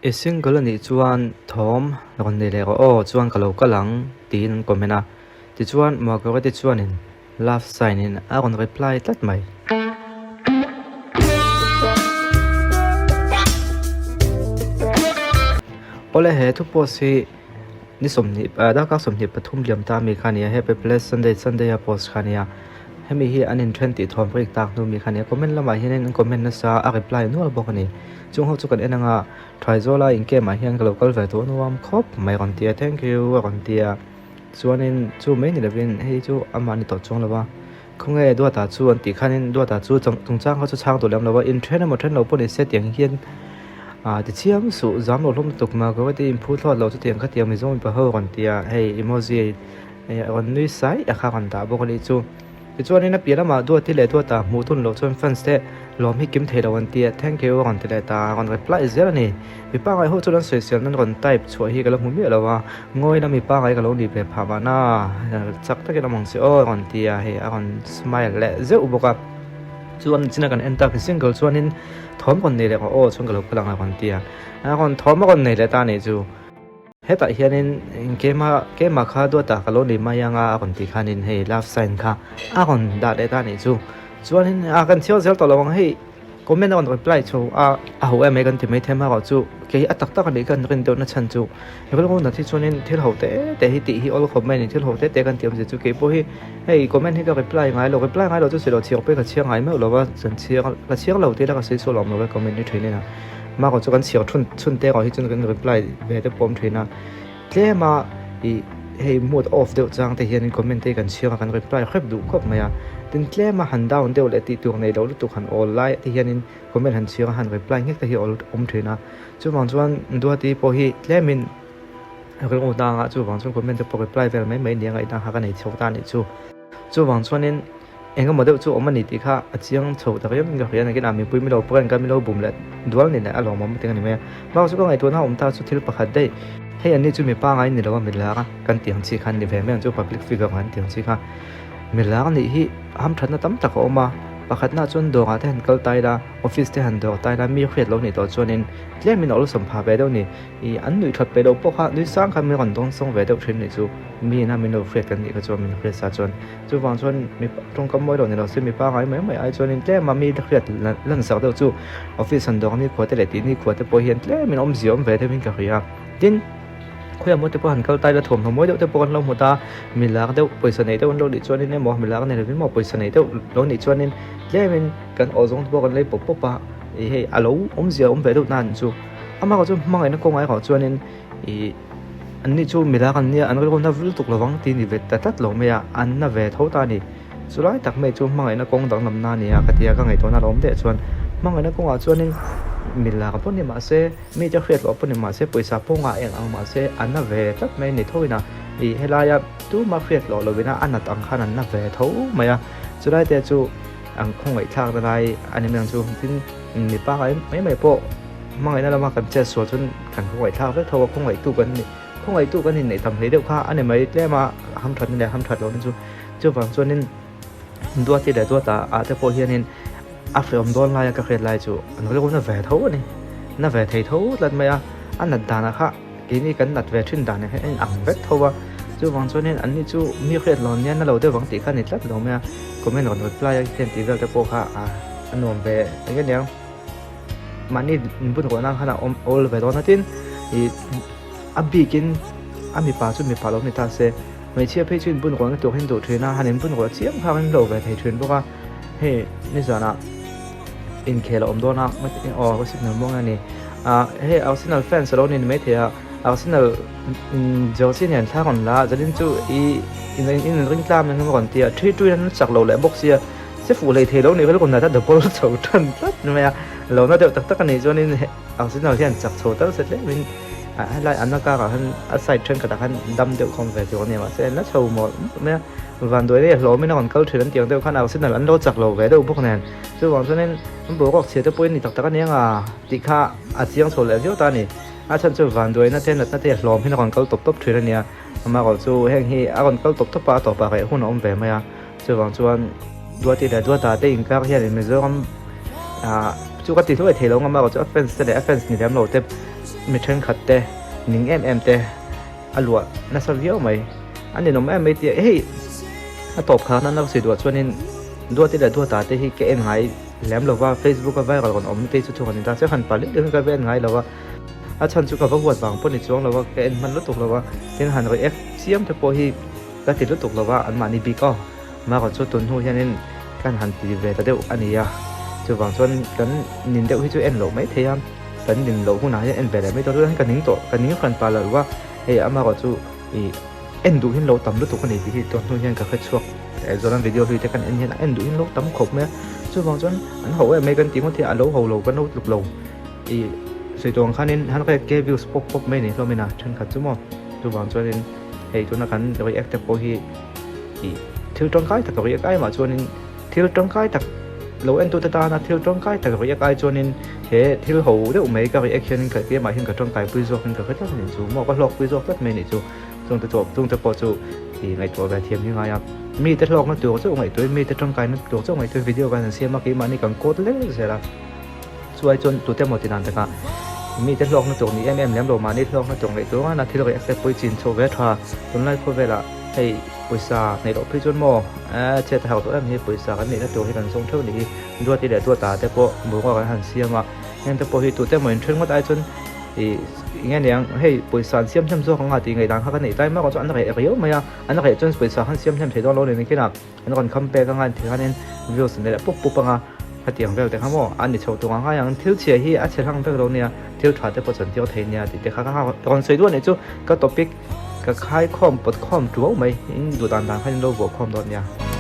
I single a nih chuan thawm rawn nei leh rawh aw chuan ka lo kal ang tiin an comment a. Tichuan Margaret-i chuanin love sign in a rawn reply tlat mai. Awle he thu post hi ni sawmhnih darkar 23 liam ta mi kha a ni a, happy blessed Sunday Sunday a post kha a ni a. Hemi hi an inthen tih thawm rik tak hnu mi kha a ni a, comment lamah hianin an comment nasa a reply nual bawk a ni. Chung ho chu kan en anga Thaizawla in camp ah hian ka lo kal ve tawh nuam khawp mai a rawn ti a, thank you a rawn ti a. Chuanin chu mai ni lovin hei chu amah ni tawh chuang lo va, khawnge Duata chu an tih khanin Duata chu chungchang kha chu chhang tawh lem lo va, inthen emaw then lo pawh ni se tiang hian ah ti chiang suh zam lo hlawm lutuk mah ka ti inphu thlawt lo chutiang kha tiang Mizo mipa ho rawn ti a, hei emoji rawn nui sai a kha rawn dah bawk a nih chu. Tichuanin a piah lamah Duati leh Duata hmuh thun loh chuan fans te lawm hi kim thei lo an ti a, thank you a rawn ti leh ta, a rawn reply zel a ni. Mi pangai ho chuan an sawisel nan rawn type chhuah hi ka la hmu miah lo a, ngawi la mi pangai ka lo nih ve phah mahna chak takin awm ang che aw a rawn ti a, hei a rawn smile leh zeuh bawk a. Chuan china kan en tak single chuanin thawm rawn nei leh rawh aw chuan ka lo kal ang a rawn ti a, a rawn thawm a rawn nei leh ta a nih chu. Hetah hianin keimah keimah kha duatah ka lo ni mai anga a rawn tih khanin hei love sign kha a rawn dah leh ta a nih chu. Chuanin a kan chhiar zel tawh lo ang hei comment a rawn reply chho a a ho em mai kan ti mai thei amaherawh chu kei a tak tak a nih khan rin deuhna chhan chu rilru nat hi chuanin thil ho te te hi tih hi awl khawp mai a ni thil ho te te kan tih awmzia chu keipawh hi hei comment hi ka reply ngai lo reply ngai lo chu sawi lo chhiar pawhin ka chhiar ngai meuh lo va kan chhiar ka chhiar lo tih ila ka sawi sual awm lo e comment hi thin ina. Mah chu kan chhiar thun chhun te erawh hi chuan kan reply ve te pawh awm thin a, tlem a ih hei mood off deuh chang te hian comment te hi kan chhiar a kan reply hrep duh khawp mai a, tin tlem a han down deuh leh tih tur nei loh lutuk han awl lai te hianin comment han chhiar a han reply nghek te hi awl awm thin a, chuvang chuan Duati pawh hi tlemin rilru dangah chuvang chuan comment te pawh reply vel mai mai nia ngaihdan kha ka nei chho ta a nih chu. Chuvang chuanin eng emaw deuh chu awm a ni tih kha a chiang chho ta riau in ka hria nakin a mipui milo prank a milo bum leh dual ni leh a lawmawm a ting a ni mai a. Bak chu ka ngaihtuahna a awm ta chu thil pakhat daih hei an ni chu mipa ngai ni lo a milar a kan tih ang chi kha an ni ve mai ang chu public figure ang an tih ang chi kha milar nih hi hamthatna tam tak a awm a pakhatna chuan dawrah te han kal ta ila office te han dawr ta ila mi hriat lo nih tawh chuanin tlemin a awlsawm phah ve deuh a ni. Ih, an nuih that peih loh pawh kha nui sang khan min rawn dawn sawng ve deuh thin nih chu. Mi ina min lo hriat kan nih kha chuan min hriat sa chuan. Chuvang chuan mi tawngkam mawi lo ni lo se mi pangai mai mai ai chuanin tlem a mi hriat lan sak deuh chu office han dawng ni khua te leh tih ni khua te pawh hian tlemin awmzia awm ve deuhin ka hria. Tin, khawiah maw te pawh han kal ta ila thuamhnaw mawi deuh te pawh kan lo hmu ta, mi lak deuh pawisa nei deuh an lo nih chuanin emaw mi lak nei lovin maw pawisa nei deuh lo nih chuanin tlemin kan aw zawng te pawh kan lei pawp pawp a, ih hei a lo awmzia awm ve deuh nan chu. Amah chu hmangaihna kawngah erawh chuanin ih an ni chu milak an nia an rilru na vil tuk lovang tih a ni ve ta tlat lo mai a, an na ve tho ta a ni. Chulai tak mai chu hmangaihna kawng danglam na a ni a ka ti a, ka ngaihtuahna a lo awm daih chuan hmangaihna kawngah chuanin milak pawh ni mahse mite hriat loh pawh ni mahse pawisa pawngah eng ang mahse an na ve tlat mai a ni tho ina ih helaia tuma hriat loh lovina a nat ang khan an na ve tho mai a, chulai te chu an khawngaihthlak na lai a ni mai ang chu tin mipa mai mai pawh. Hmangaihna lama kan chet sual chuan kan khawngaihthlak vek tho a, khawngaihtu kan nih, khawngaihtu kan inneih tam hlei deuh kha a ni mai tlem a, hamthatna leh hamthat lohna chu. Chuvang chuanin Duati leh Duata ah te pawh hianin a hreawm dawn laia ka hriat lai chu an rilru na ve tho a ni, na ve thei tho tlat mai a, a nat danah kha keini kan nat ve thin dan hian a inang vek tho a, chuvang chuanin anni chu mi hriat lo nia na lo deuh vang tih kha a ni tlat lo mai a, comment rawn reply a hian tih vel te pawh kha a nuam ve eng aniang. Mahni inbun ruah nan khan a awm awl ve dawn a tin ih a bikin a mipa chu mipa lo ni ta se hmeichhia phei chu inbun ruahna tur hi an duh thin a han inbun ruah chiam kha an lo ve thei thin bawk a hei nizanah inkhel a awm dawn a aw signal muang a ni ah hei Arsenal fans a lo ni maithei a Arsenal jersey nen thla rawn la a zanin chu ih in inring tlam eng emaw rawn ti a thi tuin an chak lo leh bawk sia. Che fuh hlei thei lo nih rilru nat a double chho tan tlat mai a, lo na deuh tak tak a nih chuanin Arsenal hian chak chho tal se tlemin helai an karah khan a side thenkhatah khan dam deuh khawm ve tur a ni mahse an la chho mawlh mawlh mai a, vanduai leh hlawmin a rawn kal thin an tih ang deuh khan Arsenal an lo chak lo ve deuh bawk nen chuvang chuanin an boruak chhia te pawhin ni tak tak a ni ang a tih kha a chiang chho leh viau ta a ni, a chhan chu vanduaina te natna te hlawm hian a rawn kal tawp tawp thin a nia, amaherawhchu heng hi a rawn kal tawp tawp a a tawpah reh hun a awm ve mai a. Chuvang chuan Duati leh Duata te inkar hian Mizoram ah chu ka ti hluai thei lo ngam a, chu a fans te leh a fans ni lem lo te mi thenkhat te ning em em te a luah nasa viau mai a ninawm em mai tih hei a tawp khan an lo sawi duah chuanin Duati leh Duata te hi ka en ngai lem lo va, Facebook a viral rawn awm te chu thu han in ta chiah han pah lek lek in ka va en ngai lo va, a chhan chu ka va huat vang pawh ni chuang lo va, ka en hman lutuk lo va, tin han react chiam te pawh hi ka ti lutuk lo va an mahni bik aw marawh chu tun hnu hianin kan han ti ve ta deuh a ni a, chuvang chuan kan nin deuh hi chu en loh mai thei a, kan nin loh hunah hian en ve leh mai tawh chuan ka ning tawh ka ning hran pah lo va, hei amarawh chu ih en duh hin lo tam lutuk a ni tih hi tun hnu hian ka hre chhuak eh zawlan video hlui te kan en hian a en duh hin lo tam khawp mai a, chuvang chuan an ho em mai kan tih ngawt hi a lo ho lo kan lo tluk lo ih sawi tawh ang khanin han riat ke views pawp pawp mai a ni hlawm in a thenkhat chu maw chuvang chuanin hei tuna kan react te pawh hi ih thil tangkai tak a react ai mah chuanin thil tangkai tak lo en tute tana thil tangkai tak react ai chuanin he thil ho deuh mai ka react hianin ka tlem ah hian ka tangkai pui zawk in ka hre tlat a ni chu maw ka hlawk pui zawk tlat mai a nih chu chungte chu chungte pawh chu ih ngaihtuah ve thiam hi ngai a mite hlawkna tur chauh ngaihtuahin mite tangkaina tur chauh ngaihtuahin video kan han siam a keimahni kan code lek zel a. Chuai chuan tute emaw ti dan takah mite hlawkna tur ni em em lem lo mahni hlawkna tur ngaih tur a thil react te pawh i chin chhoh ve tha. Tunlai khawvelah hei pawisa neih loh phei chuan maw eh chhiat a harh tawh em hi pawisa kan neihna tur hi kan zawng theuh ni hi Duati leh Duata te pawh boruak an han siam a heng te pawh hi tute emaw inthen ngawt ai chuan ih eng nge niang hei pawisa an siam hnem zawk ang a tih ngaih dan kha ka neih tlai mak a chuan an reh riau mai a an reh chuan pawisa khan siam hnem thei dawn lo ni nakinah An rawn kham pek anga inthih khanin views an nei leh pup pup anga khatiang vel te kha maw a ni chho tung ang ngai ang thil chhia hi a chhe hlang vek lo nia thil tha te pawh chuan tir thei nia tih te kha ka rawn sawi duh a nih chu ka topic ka khai khawm pawt khawm tuau mai in duh dan dan khan in lo vuah khawm dawn nia.